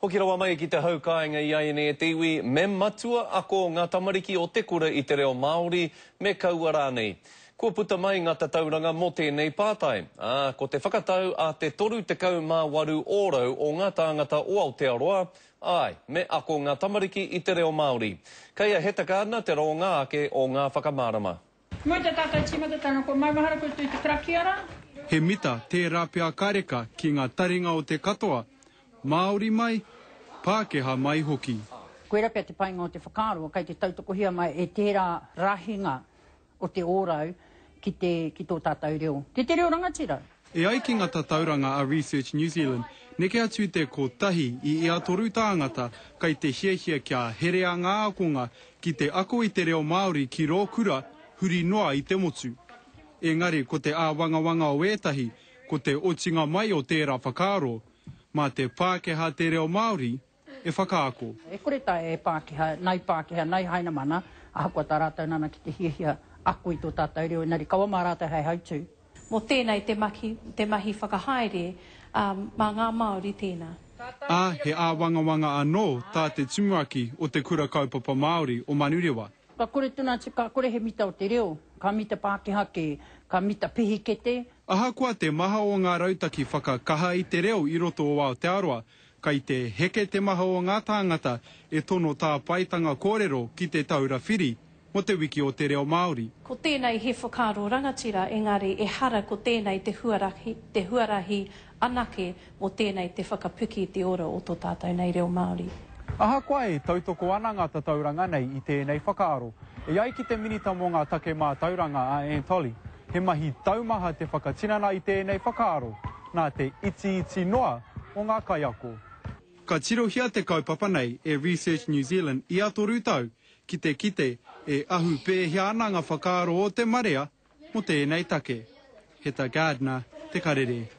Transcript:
Hoki rawa mai ki te hau kāinga i āianei e te iwi, me matua ako ngā tamariki o te kura i te reo Māori, me kaua rānei. Kua puta mai ngā tatauranga mō tēnei pātai, ā, ko te whakatau a te 38 ōrau o ngā tāngata o Aotearoa, āe, me ako ngā tamariki i te reo Māori. Kei a Heta Gardiner te roonga ake o ngā whakamārama. Moi te tātou tīmatatanga, kua maumahara koutou i te karakia rā? He mita tērā pea ka reka ki ngā taringa o te katoa, Māori mai, Pākehā mai hoki. Koirā pea te painga o te whakaaro, kei te tautokohia mai e tērā rahinga o te ōrau ki te, ki tō tātou reo, ki te reo rangatira. E ai ki ngā tatauranga a Research New Zealand, neke atu i te kotahi i ia toru tāngata kai te hiahia kia herea ngā ākonga ki te ako i te reo Māori ki rō kura huri noa i te motu. Engari ko te āwangawanga o ētahi, ko te otinga mai o tērā whakaaro, mā te Pākehā te reo Māori e whakaako. E kore taea e Pākehā, nai Pākehā, nai Hainamana, ahakoa tā rātou nana ki te hiahia ako i tō tātou reo, engari kaua mā rātou hei hautū. Mō tēnei te maki, te mahi whakahaere, ā, mā ngā Māori tēnā. Ā, he āwangawanga anō tā te tumuaki o Te Kura Kaupapa Māori o Manurewa. Ka kore tona atu, ka kore he mita o te reo, ka mita Pākehā kē, ka mita pihikete. Ahakoa te maha o ngā rautaki whakakaha i te reo i roto o Aotearoa, kai te heke te maha o ngā tāngata e tono tāpaetanga kōrero ki Te Taura Whiri mō Te Wiki o te Reo Māori. Ko tēnei he whakaaro rangatira engari ehara ko tēnei te huarahi, te huarahi anake mō tēnei te whakapiki i te ora o tō tātou nei reo Māori. Ahakoa e tautoko ana ngā tatauranga nei i tēnei whakaaro, e ai ki te Minita mō ngā Take Mātauranga a Anne Tolley, he mahi taumaha te whakatinana i tēnei whakaaro, nā te itiiti noa o ngā kaiako. Ka tirohia te kaupapa nei e Research New Zealand ia toru tau ki te kite e ahu pēhea ana ngā whakaaro o te marea mō tēnei take. Heta Gardiner, Te Karere.